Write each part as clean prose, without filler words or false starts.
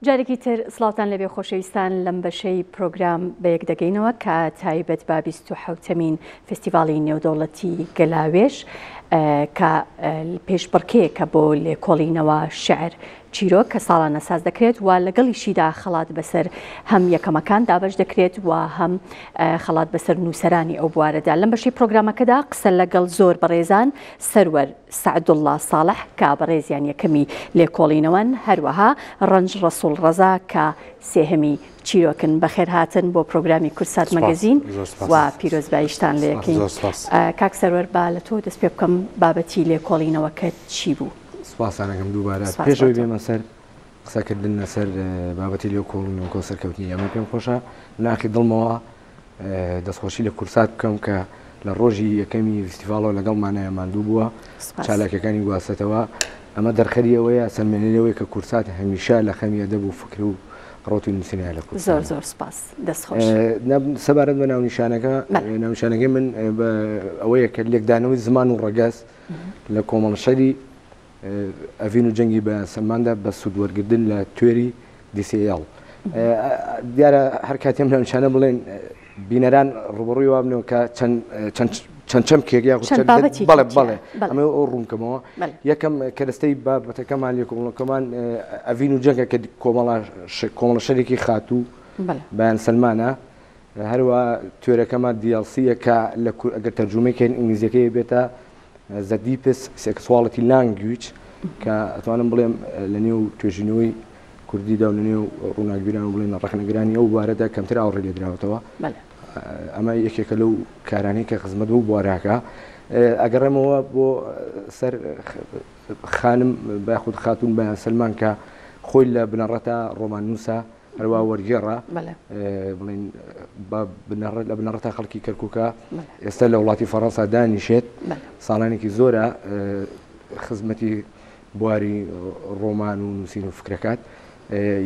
جارێکی تر سڵاوتان لێبێ خۆشەویستان لەم بەشەی پرۆگرام بەیەک دەگەینەوە کە تایبەت بە 27مین فستیڤاڵی نێودەوڵەتی گەلاوێژ کە پێشبڕکێیەکە بۆ لێکۆڵینەوە شعر چیرۆک کە ساڵانە ساز دەکرێت و لەگەڵیشیدا خەڵات بەسەر هەم یەکەمەکان دابەش دەکرێت و هەم خەڵات بەسەر نووسەرانی ئەو بوارەدا. لەم بەشەی پرۆگرامەکەدا قسە لەگەڵ زۆر بەڕێزان سەروەر سەعدوڵڵا ساڵح کە بەڕێزیان یەکەمی لێکۆڵینەوەن، هەروەها ڕەنج ڕەسوڵ ڕەزا کە سێهەمی چیرۆکن. بەخێرهاتن بۆ پرۆگرامی کوردسات مەگەزین و پیرۆزباییشتان لێکەین. کاک سەروەر با لە تۆ دەست پێ بکەم، بابەتی لێکۆڵینەوەکەت چی بوو؟ سپاستان ئەکەم دووبارە. پێش ئەوەی بێمە سەر قسەکردن لەسەر بابەتی لێکۆڵینەوەکە و سەرکەوتنی ئێمە، پێم خۆشە لە ناخی دڵمەوە دەستخۆشی لە کورسات بکەم کە لە ڕۆژی یەکەمی فیستیڤاڵەوە لەگەڵمانایە ماندوو بووە چالاکیەکانی گواستەوە ئەمە دەرخەری ئەوەیە سەلمێنەری ئەوەیە کە کورسات هەمیشە لە خەمی ئەدەب و فکر و ڕەوتی نووسینە لە کوردستان. زۆر زۆر سپاس دەست خۆش. سەبارەت بە ناونیشانەکە ناونیشانەکەی من ئەوەیە کە لێکدانەوەی زمان و ڕەگەز لە کۆمەڵشەری ئەڤین و جەنگی بەیان سەلماندا بە سوود وەرگردن لە توێری DCL. دیارە هەر کاتێم ناونیشانە بڵێن بینەران ڕوبەڕووی وابنەوە کە چەند چەند چەمکێک یاخود چەند بابەتێکی بەڵێ بەڵێ بەڵێ. ئەمە ئەو ڕوونکەمەوە بەڵێ. یەکەم کەرەستەی بابەتەکەمان لێکۆڵینەوەکەمان ئەڤین و جەنگە کە کۆمەڵە کۆمەڵە شەرێکی خاتوو بەڵێ. بەیان سەلمانە هەروە توێرەکەمان DLC یە کە لە ئەگەر تەرجومەی کەین ئینگلیزیەکەی بێتە The Deepest Sexuality Language کە ئەتوانم بڵێم لە نێو توێژینەوەی کوردیدا و لە نێو ڕووناکبیران و بڵێن ڕەخنەگرانی ئەو بوارەدا کەمتر ئاوڕی لێدراوەتەوە. ئەمە یەکێکە لەو کارانەی کە خزمەت بەو بوارەکە. ئەگەڕێمەوە بۆ سەر خانم یاخود خاتوون بەیان سەلمان کە خۆی لە بنەڕەتا ڕۆماننووسە، هەروا وەرگێڕە، بڵێین لە بنەڕەتا خەڵکی کەرکووکە، ئێستا لە وڵاتی فەڕەنسا دانیشێت، ساڵانێکی زۆرە خزمەتی بواری ڕۆمان و نووسین و فکرەکات.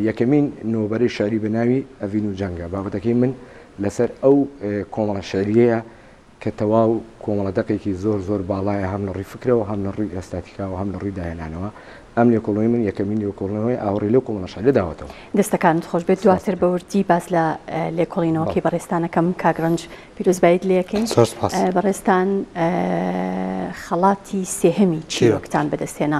یەکەمین نۆبەرەی شعری بە ناوی ئەڤین و جەنگە. بابەتەکەی من لەسەر ئەو کۆمەڵە شعریەیە کە تەواو کۆمەڵە دەقێکی زۆر زۆر باڵایە هەم لە ڕووی فکرەوە هەم لە ڕووی ئێستاتیکاوە هەم لە ڕووی داهێنانەوە. ئەم لێکۆڵینەوەی من یەکەمین لێکۆڵینەوەی ئاوڕی لەو کۆمەڵە شعرە داوەتەوە. دەستەکانت خۆش بێت. دواتر بە وردی باس لە لێکۆڵینەوەکەی بەڕێزتان ئەکەم. کاک ڕەنج پیرۆزباییت لێ ئەکەین. زۆر سپاس. بەڕێزتان خەڵاتی سێهەمی چیرۆکتان بەدەستهێنا.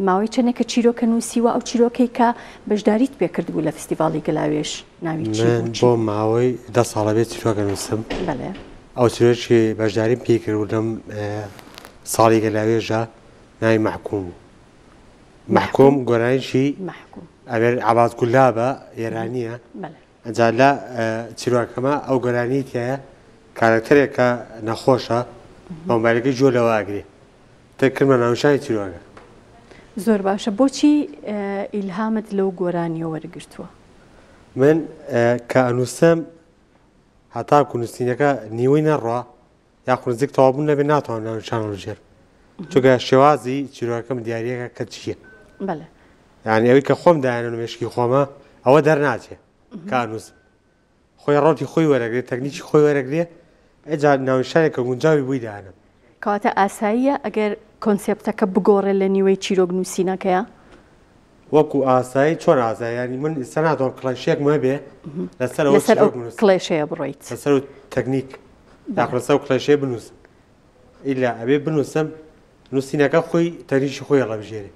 ماوەی چەندێکە چیرۆکە نووسیوە؟ ئەو چیرۆکەی کە بەشداریت پێکردبوو لە فستیڤاڵی گەلاوێژ ناوی چی من بوو؟ چی بۆ ماوەی دە ساڵە بێت چیرۆکە نووسم. بەڵێ. ئەو چیرۆکی بەشداریم پێی کردبوو لەم ساڵی گەلاوێژە ناوی مەحکوم بوو. مەحکوم گۆرانیی مەحکوم. ئەمیر عەباس گولابە ئێرانییە. بەڵێ. ئەجا لە چیرۆکەکەما ئەو گۆرانیەی تیایە کارەکتەرێک کە نەخۆشە مۆبایلەکەی گوێ لەوە ئەگرێ تر کردمە ناونیشانی چیرۆکە. زۆر باشە بۆچی ئیلهامت لەو گۆرانیە وەرگرتووە؟ من کە ئەنووسم هەتاکو نووسینەکە نیوەی نەڕوا یاخود نزیک تەواو بوون نەبێ ناتوانم ناونیشان هەڵبژێرم چونکە شێوازی چیرۆکەکەم دیاریەکە کە چییە. بەڵێ. یعنی ئەوەی کە خۆم دایانم لە مێشکی خۆمە ئەوە دەرناچێ کە ئەنووسم خۆی ڕەوتی خۆی وەرەگرێ تەکنیکی خۆی وەرەگرێ ئەجا ناونیشانێک کە گونجاوی بووی دانم. کەواتە ئاساییە ئەگەر کۆنسێپتەکە بگۆڕێ لە نیوەی چیرۆک نووسینەکەیا؟ وەکو ئاسایی چۆن ئازای یانی من ئیستا ناتوانم کڵێشەیەکم هەبێ لەسەر ئەوە لەسەر ئەو چیرۆک بنووسم کڵێشەیە بڕۆیت. لەسەر ئەو تەکنیک یاخود لەسەر ئەو کڵێشەیە بنووسم ئیلا ئەبێ بنووسم نووسینەکە خۆی تەکنیکی خۆی هەڵەبژێرێ.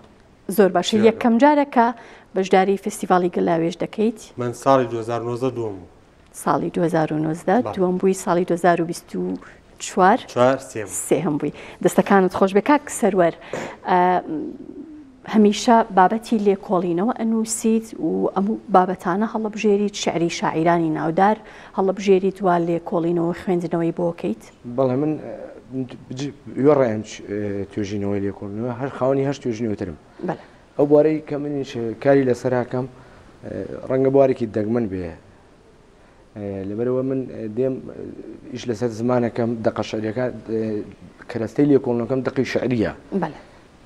زۆر باشە چیرۆکە. یەکەم جارە کە بەشداری فێستیڤاڵی گەلاوێژ دەکەیت؟ من ساڵی 2019 دووەم بووم. ساڵی 2019 بەڵێ. دووەم بووی ساڵی 2024 چوار سێم بوو. سێهەم بووی. دەستەکانت خۆش بێ کاک سەروەر. هەمیشە بابەتی لێکۆڵینەوە ئەنووسیت و ئەم بابەتانە هەڵەبژێریت شعری شاعیرانی ناودار هەڵەبژێریت و لێکۆڵینەوە و خوێندنەوەی بۆ کەیت؟ بەڵێ من وێڕای ئەم توێژینەوەی لێکۆڵینەوە هەر خاوەنی هەشت توێژینەوەی ترم. بەڵێ. ئەو بوارەی کە منیش کاری لەسەراکەم ڕەنگە بوارێکی دەگمەن بێ لەبەرەوە من دێم ئیش لەسەر زمانەکەم دەقە شعریەکان کەرەستەی لێکۆڵنەکەم دەقی شعریە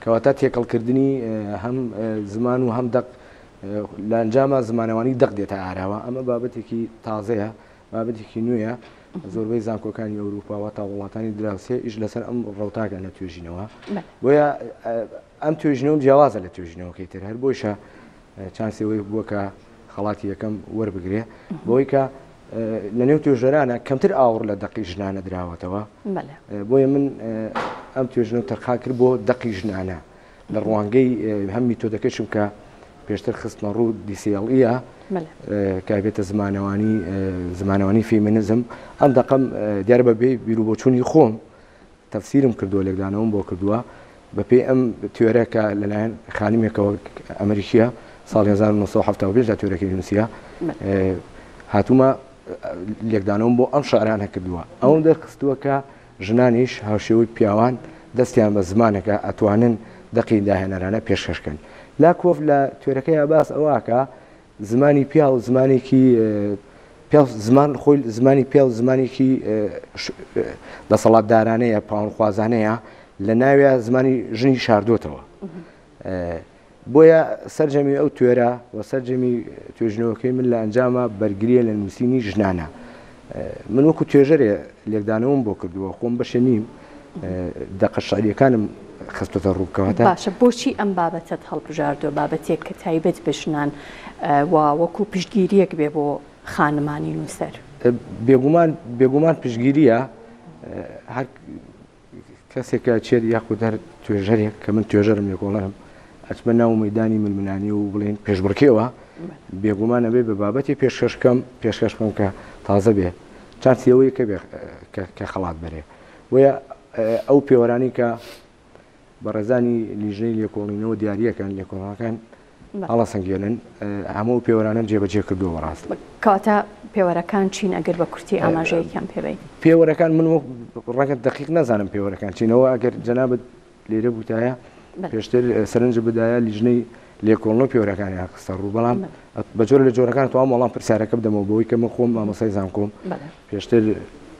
کەواتە تێکەڵکردنی هەم زمان و هەم دەق لە ئەنجاما زمانەوانی دەق دێتە ئاراوە ئەمە بابەتێکی تازەیە بابەتێکی نوێیە زۆربەی زانکۆکانی ئەوروپا و تا وڵاتانی دراوسێ ئیش لەسەر ئەم ڕەوتاکە لە توێژینەوە بۆیە ئەم توێژینەوە جیاوازە لە توێژینەوەکەی تر هەر بۆیشە. چانسی ئەوەی بووە کە خەڵاتی یەکەم وەربگرێ بەوەی کە لە نێو توێژەرانە کەمتر ئاوڕ لە دەقی ژنانە دراوەتەوە بۆیە من ئەم توێژنەوە تەرخان کرد بۆ دەقی ژنانە لە ڕوانگەی هەم میتۆدەکەشم کە پێشتر خستمە ڕوو DCL ە کە بێتە زمانەوانی زمانەوانی فیمینزم ئەم دەقەم دیارە بە بێ بیروبۆچوونی خۆم تەفسیرم کردووە لێکدانەوەم بۆ کردووە بەپێی ئەم تیۆرە کە لەلایەن خانمێکەوە ئەمریکیە ساڵی 1975 دا تیۆرەکەی نووسیە هاتوومە لێکدانەوەم بۆ ئەم شعرانە کردووە ئەوم دەرخستووە کە ژنانیش هاوشێوەی پیاوان دەستیان بە زمانەکە ئەتوانن دەقی داهێنەرانە پێشکەشکەن لاکۆف لە تیۆرەکەی باس ئەوەکە زمانی پیاو زمانێکی پیاو زمان خۆی زمانی پیاو زمانێکی دەسەڵاتدارانەیە پاوانخوازانەیە لە ناوێ زمانی ژنی شاردۆتەوە بۆیە سەرجەمی ئەو توێرە و سەرجەمی توێژنەوەکەی من لە ئەنجامە بەرگریە لە نووسینی ژنانە من وەکو توێژەرێ لێکدانەوەم بۆ کردووە خۆم بەشێ نیم دەقە شعریەکانم خستۆتە ڕوو کەواتە. باشە بۆچی ئەم بابەتەت هەڵبژاردووە بابەتێک کە تایبەت بە ژنان و وەکو پشتگیریەک بێ بۆ خانمانی نووسەر؟ بێگومان بێگومان پشتگیریە هەر کەسێک کە ئەچێت یاخود هەر توێژەرێک کە من توێژەرم لێکۆڵەرم ئەچمە ناو مەدانی ململانی و بڵێن پێشبڕکێوە بێگومان ئەبێ بە بابەتی پێشکەشکەم پێشکەش بکەم کە تازە بێ چانسی ئەوەی کە بێ کە خەڵات بەرێ بۆیە ئەو پێوەرانی کە بەڕێزانی لیژنەی لێکۆڵینەوە دیاریەکەن لێکۆڵەکان هەڵەسەنگێنن هەموو پێوەرانەم جێبەجێ کردووە بەڕاست. کەواتە پێوەرەکان چین ئەگەر بە کورتی ئاماژەیەکیان پێ بەی؟ پێوەرەکان من وەک ڕەنگە دەقیق نەزانم پێوەرەکان چینەوە ئەگەر جەنابت لێرە بووتایە پێشتر سەرنج بدایە لیژنەی لێکۆڵنەوە پێوەرەکانیان خستە ڕوو بەڵام بە جۆرە لە جۆرەکان توام وەڵام پرسیارەکە بدەمەوە بەوەی کە من خۆم مامۆستای زانکۆم پێشتر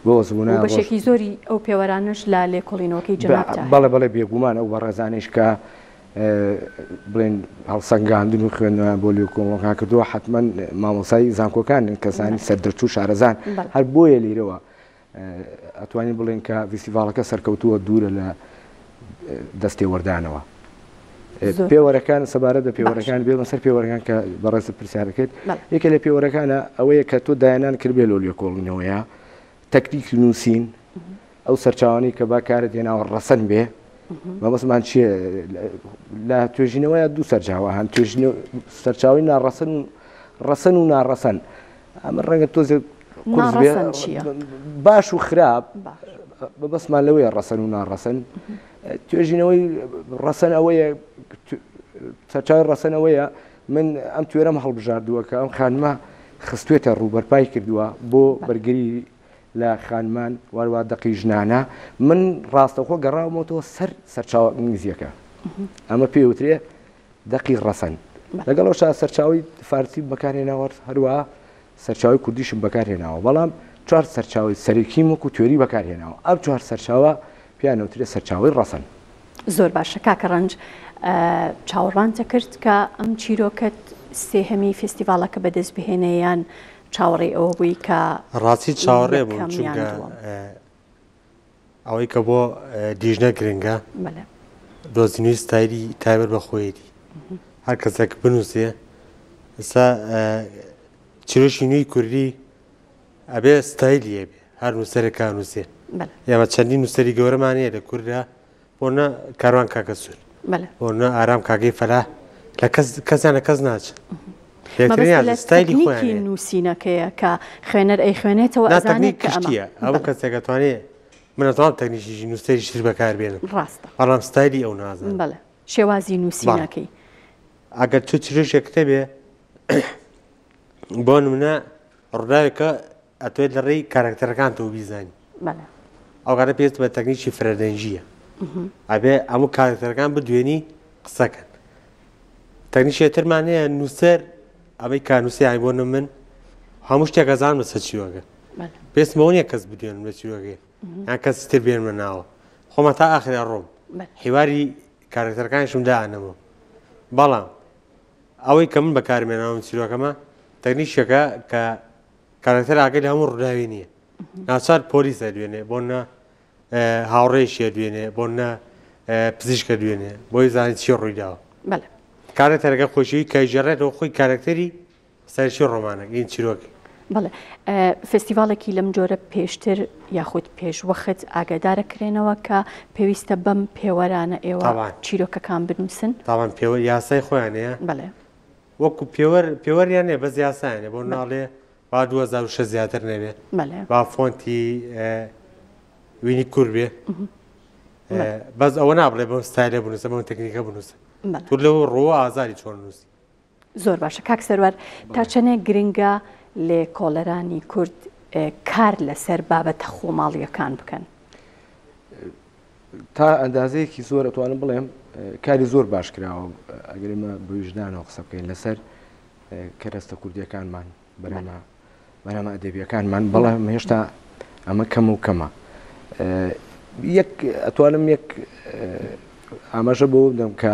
بۆ زبونا بەشێکی زۆری ئەو پێوەرانەش لە لێکۆڵینەوەکەی جەنابتە. بەڵێ بەڵێ بێگومان ئەو بەڕێزانیش کە بڵێن هەڵسەنگاندن و خوێندنەوەیان بۆ لێکۆڵەکان کردووە حتمما مامۆسای زانکۆکانن کەسانی سەردەرچوو شارەزان هەر بۆیە لیرەوە ئەتوانین بڵێن کە فیستیڤاڵەکە سەرکەوتووە دوورە لە دەستێوەردانەوە. پێوەرەکان سەبارەت بە پێوەرەکان بێمە سەر پێوەرەکان کە بەڕێز پرسیارەکەیت یەکێ لە پێوەرەکانە ئەوەیە کە تۆ دایانان کردبێ لۆ لێکۆڵینەوەیە تەکنیکی نووسین ئەو سەرچاوانەی کە با کارت هێناوە ڕەسەن بێ مەبەستمان چییە لە توێژینەوەیە دوو سەرچاوە هەن توێژینەوە سەرچاوی ناڕەسەن و ڕەسەن و ناڕەسەن ئەمە ڕەنگە تۆزێک قورس بێ باش و خراپ مەبەستمان لەوەیە ڕەسەن و ناڕەسەن توێژینەوەی ڕەسەن ئەوەیە سەرچاوی ڕەسەن ئەوەیە من ئەم توێرەم هەڵبژاردووە کە ئەم خانمە خستوێتە ڕوو بەرپای کردووە بۆ بەرگری لە خانمان واروا دەقی ژنانە من ڕاستەخۆ گەڕاومەوە سەر سەرچاوە ئینگلیزیەکە ئەمە پێوترێ دەقی ڕەسەن لەگەڵ ئەوشا سەرچاوی فارسی بەکارهێناوە هەروەها سەرچاوی کوردیشم بەکارهێناوە بەڵام چوار سەرچاوی سەرەکیم وەکو توێری بەکارهێناوە ئەم چوار سەرچاوە پێیان وترێ سەرچاوی ڕەسەن. زۆر باشە کاکە ڕەنج چاوەڕوانتە کرد کە ئەم چیرۆکەت سێهەمی فێستیڤاڵەکە بەدەست بهێنێ یان چاوەڕێی ئەوە بووی کە ڕاستی چاوەڕێ بووم چونکە ئەوەی کە بۆ لیژنە گرنگە دۆزینەوەی ستایلی تایبەت بە خۆیەتی هەر کەسێک بنووسێ ئێستا چیرۆکی نوێی کوردی ئەبێ ستایلی هەبێ هەر نووسەرێک کە نووسێ ئێمە چەندین نووسەری گەورەمان هەیە لە کورددا بۆ نە کاروان کاکە سوور بۆ نە ئارام کاکەی فەلاح لە کەس کەسیان لە کەس ناچن ستایلی خۆیان نووسینەکەیە کە خوێنەر ئەیخوێنێتەوە ئەزانێت کە ئەمە ئەو کەسێک ئەتوانێ من ئەتوانم تەکنیکی نووسەری تر بەکاربێنم ڕاستە بەڵام ستایلی ئەو نازانم بەڵێ شێوازی نووسینەکەی ئەگەر تۆ چیرۆکێکت هەبێ بۆ نمونە ڕووداوێکە ئەتوێت لە ڕێی کارەکتەرەکانتەوە بیزانی بەڵێ ئەو کاتە پێویست بە تەکنیکی فرەدەنگییە ئەبێ هەموو کارەکتەرەکان بدوێنی قسەکەن تەکنیکی ترمان هەیە نووسەر ئەمەی کە نووسەر یانی بۆ من هەموو شتێک ئەزانم لەسەر چیرۆکە پێستم بەوە نییە کەس بدوێنم لە چیرۆکەکەی یان کەسی تر بێنمە ناوە خۆمە تا ئاخر ئەڕۆم حیواری کارەکتەرەکانیشم دائەنەمەوە بەڵام ئەوەی کە من بەکارمێناوم چیرۆکەمە تەکنیکێکە کە کارەکتەر ئاگای لە هەموو ڕووداوی نییە ناچار پۆلیس ئەدوێنێ بۆ نە هاوڕێیشی ئەدوێنێ بۆ نە پزیشکە دوێنێ بۆی زانانی چی ڕوویداوە. بەڵێ. کارەکتەرەکە خۆشی کە ژێڕێتەوە خۆی کارەکتەری سەرەکی ڕۆمانەکە یان چیرۆکە. بەڵێ فێستیڤاڵێکی لەم جۆرە پێشتر یاخود پێشوەخت ئاگادارە کرێنەوە کە پێویستە بەم پێوەرانە ئێوە چیرۆکەکان بنووسن؟ تاوان پێوەر یاسای خۆیان هەیە. بەڵێ. وەکو پێوەر پێوەریان نیە بەس یاسایان هەیە بۆ ناڵێ با 2006 زیاتر نەبێ. بەڵێ. با فۆنتی وینی کور بێ. بەس ئەوە نابڵێ بەم ستایلە بنووسە بەم تەکنیکە بنووسە. تۆ لەو ڕووە ئازاری چۆن نووسی. زۆر باشە کاک سەروەر تا چەنێک گرنگە لێکۆڵەرانی کورد کار لەسەر بابەتە خۆماڵیەکان بکەن؟ تا ئەندازەیەکی زۆر ئەتوانم بڵێم کاری زۆر باش کراوە ئەگەر ئێمە بە ویژدانەوە قسە بکەین لەسەر کەرەستە کوردیەکانمان بەرهەمە بەرهەمە ئەدەبیەکانمان بەڵام هێشتا ئەمە کەم و کەمە یەک ئەتوانم یەک ئاماژە بۆ بدەم کە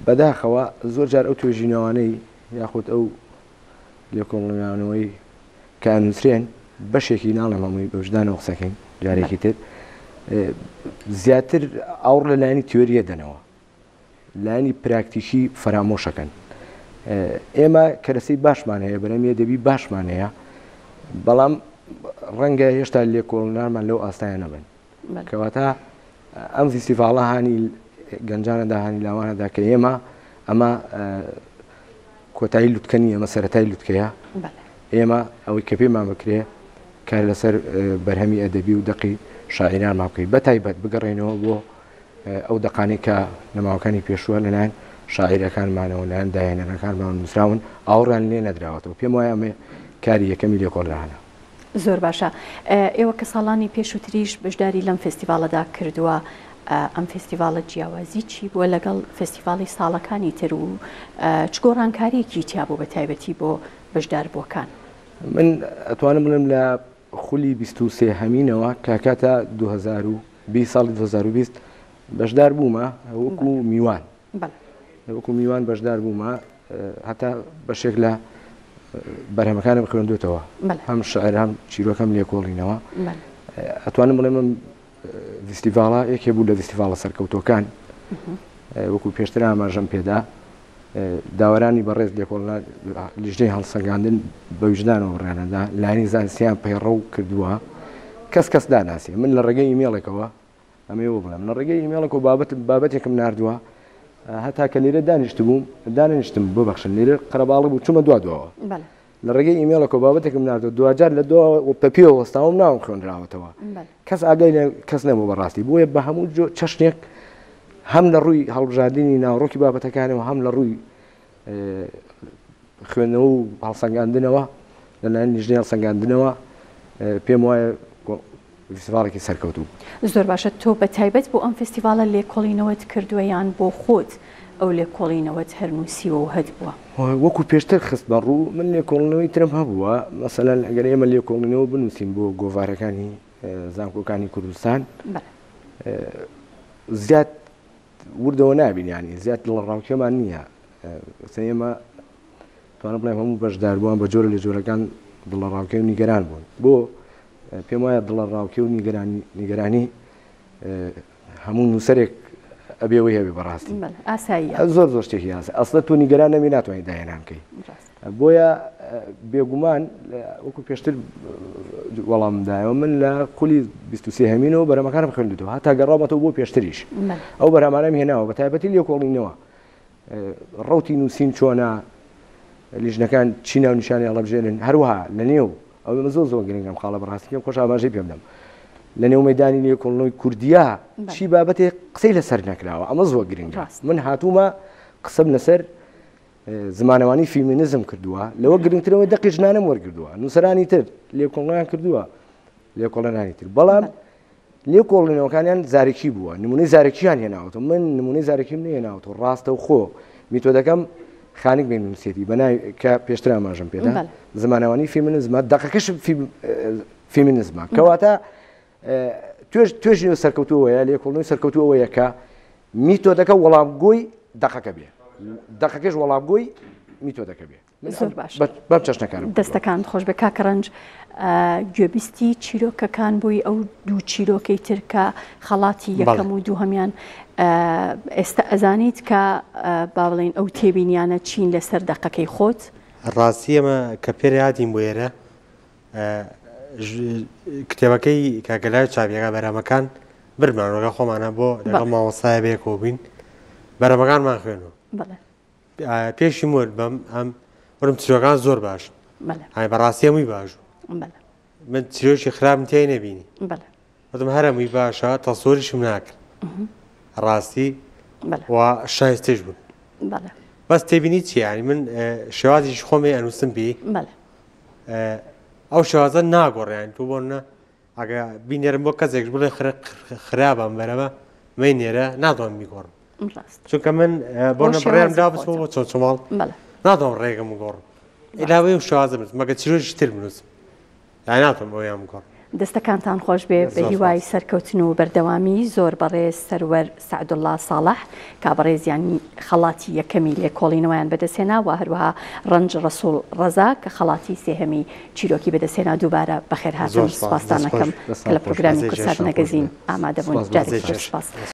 بەداخەوە زۆر جار ئەو توێژینەوانەی یاخود ئەو لێکۆڵینەوەی کە ئەنووسرێن بەشێکی ناڵێم هەمووی بەوژدانەوە قسەکەین جارێکی تر زیاتر ئاوڕ لە لایەنی تیۆریە دەنەوە لایەنی پراکتیکی فەرامۆشەکەن. ئێمە کەرەسەی باشمان هەیە، بەرهەمی ئەدەبی باشمان هەیە، بەڵام ڕەنگە هێشتا لێکۆڵنارمان لەو ئاستایە نەبن. کەواتە ئەم فیستیڤاڵە هانی گەنجانەدا هانی لاوانەدا کە ئێمە ئەمە کۆتایی لوتکە نییە ئەمە سەرەتای لوتکەیە ئێمە ئەوەی کە پێمان بکرێ کار لەسەر بەرهەمی ئەدەبی و دەقی شاعیرانمان بکەین بە تایبەت بگەڕێنەوە بۆ ئەو دەقانەی کە لە ماوەکانی پێشووە لەلایەن شاعیرەکانمانەوە لایەن داهێنەرەکانمانەوە نووسراون ئاوڕیان لێ نەدراوەتەوە پێم وایە ئەمە کاری یەکەمی لێکۆڵەرانە. زۆر باشە ئێوە کە ساڵانی پێشووتریش بەشداری لەم فێستیڤاڵەدا کردووە ئەم فێستیڤاڵە جیاوازی چی بووە لەگەڵ فێستیڤاڵی ساڵەکانی تر و چ گۆڕانکارییەکی تیا بوو بە تایبەتی بۆ بەشداربووەکان؟ من ئەتوانم بڵێم لە خولی 23 هەمینەوە کە کاتە 2020 ساڵی 2020 بەشدار بوومە وەکو میوان وەکو میوان بەشدار بوومە هەتا بەشێک لە بەرهەمەکانم خوێندوتەوە هەم شعر هەم چیرۆکەم لێکۆڵینەوە ئەتوانم بڵێم من فیستیڤاڵە یەکێ بوو لە فیستیڤاڵە سەرکەوتوەکان وەکو پێشتر ئاماژەم پێدا داوەرانی بەڕێز لێکۆڵنا لیژنەی هەڵسەنگاندن بە ویژدانەوە بڕیانەدا لایەنی زانستیان پەیڕەو کردووە کەس کەس ناناسێ من لە ڕێگەی ئیمێڵێکەوە ئەمەی بۆ بڵێم لە ڕێگەی ئیمێڵێکەوە بابەت بابەتێکم ناردووە هەتا کە لێرە دانیشتبووم دانیشتم ببەخشن لێرە قەرەباڵغ بوو چوومە دوا دواوە لە ڕێگەی ئیمێڵێکەوە بابەتێکم ناردووە دواجار لە دواوە بە پێوە وەستاوم ناوم خوێنراوەتەوە کەس ئاگای لە کەس نەبوو بەڕاستی بۆیە بە هەموو چەشنێک هەم لە ڕووی هەڵبژاردنی ناوەڕۆکی بابەتەکانەوە هەم لە ڕووی خوێندنەوە و هەڵسەنگاندنەوە لەلایەن لیژنەی هەڵسەنگاندنەوە پێم وایە فیستیڤاڵێکی سەرکەوتوو. زۆر باشە تۆ بە تایبەت بۆ ئەم فیستیڤاڵە لێکۆڵینەوەت کردووە یان بۆ خۆت ئەو لێکۆڵینەوەت هەر نووسیوە و هەتبووە؟ وەکو پێشتر خستمە ڕوو من لێکۆڵینەوەی ترم هەبووە مەسەلەن ئەگەر ئێمە لێکۆڵینەوە بنووسین بۆ گۆڤارەکانی زانکۆکانی کوردستان زیاد وردەوە نابین یانی زیاد دڵەڕاوکێمان نییە ئێمە توانم بڵێم هەموو بەشداربووان بە جۆرە لە جۆرەکان دڵەڕاوکێ و نیگەران بوون بۆ پێم وایە دڵەڕاوکێ و نیگەرانی نیگەرانی هەموو نووسەرێک ئەبێ وەی هەبێ بەڕاستی ئاساییە زۆر زۆر شتێکی ئاسایی ئەسڵە تۆ نیگەران نەبی ناتوانانی داهێنان بکەی بۆیە بێگومان وەکو پێشتر وەڵام دایەوە من لە خولی 23 هەمینەوە بەرەمەکانم خوێندوتەوە هەتا گەڕاومەتەوە بۆ پێشتریش ئەو بەرهەمانەم هێناوە بە تایبەتی لێکۆڵینەوە ڕوتی نووسین چۆنە لیژنەکان چی ناونیشانی هەڵەبژێرن هەروەها لە نێو ئەو زۆر زۆر گرنگم خاڵە بەڕاستی پێم خۆش ئاماژەی پێ بدەم لە نێو مەدانی لێکۆڵنەوەی کوردیا چی بابەتێک قسەی لەسەر نەکراوە ئەمە زۆر گرنگە من هاتوومە قسەم لەسەر زمانەوانی فیمینزم کردووە لەوە گرنگترەوە دەقی ژنانم وەرگردووە نووسەرانی تر لێکۆڵنەوەیان کردووە لێکۆڵەرانی تر بەڵام لێکۆڵینەوەکانیان زارەکی بووە نمونەی زارەکییان هێناوەتەوە من نمونەی زارەکیم نەهێناوەتەوە ڕاستەوخۆ میتۆدەکەم خانک بێن نووسێتی بەناوی کە پێشتر ئاماژەم پێدا زمانەوانی فیمینزمە دەقەکەش فیمینزمە کەواتە توێژینەوە سەرکەوتووەیە لێکۆڵینەوەی سەرکەوتوو ئەوەیە کە میتۆدەکە وەڵامگۆی دەقەکە بێ دەقەکەش وەڵامگۆی میتۆدەکە بێ. زۆر باش بەم چەشنە کارم کردووە. دەستەکانت خۆش بێ کاکە ڕەنج گوێبیستی چیرۆکەکان بووی ئەو دوو چیرۆکەی تر کە خەڵاتی یەکەم و دووهەمیان ئێستا ئەزانیت کە با بڵێین ئەو تێبینیانە چین لەسەر دەقەکەی خۆت؟ ڕاستی ئێمە کە پێرێ هاتین بۆ ئێرە کتێبەکەی کاکە لاوێ چاپیەکە بەرهەمەکان برمان وەگە خۆمانە بۆ لەگەڵ مامۆستایە بەیەکەوە بووین بەرهەمەکانمان خوێنەوە پێشی مۆر بەم ئەم وەرم چیرۆکان زۆر باش های بەڕاستی هەمووی باش من چیرۆکی خراپم تیای نەبینی وتم هەر هەمووی باشە تەسۆریشم ناکرد ڕاستی و شایستەش بوون بەس تێبینی چی ینی من شێوازیش خۆمی ئەنووسم پێی ئەو شێوازە ناگۆڕیان تۆ بۆ نە ئەگە بینێرم بۆ کەسێکش بڵێ خراپە ئەم بەرەمە مەینێرە ناتوانم بیگۆڕم چونکە من بۆ بڕیارم دا بچمەوە بۆ چۆچۆماڵ ناتوانم ڕێگەم بگۆڕم ئیلاوەی و شێوازە بنووسم مەگە چیرۆکی تر بنووسم یان ناتوانم ئەویان بگۆڕم. دەستەکانتان خۆش بێ بە هیوای سەرکەوتن و بەردەوامی زۆر بەڕێز سەروەر سەعدوڵا ساڵح کا بەڕێزیان خەڵاتی یەکەمی لێکۆڵینەوەیان بەدەستهێنا و هەروەها ڕەنج ڕەسوڵ ڕەزا کە خەڵاتی سێهەمی چیرۆکی بەدەستهێنا دووبارە بەخێرهاتن زۆر سوپاس سوپاستان دەست خۆش ئەکەم دەستان کە لە خۆش پرۆگرامی بێ کوردسات خۆش مەگەزین بێ ئامادەبوون سوپاس بۆ جارێکی تر خۆش. سوپاس.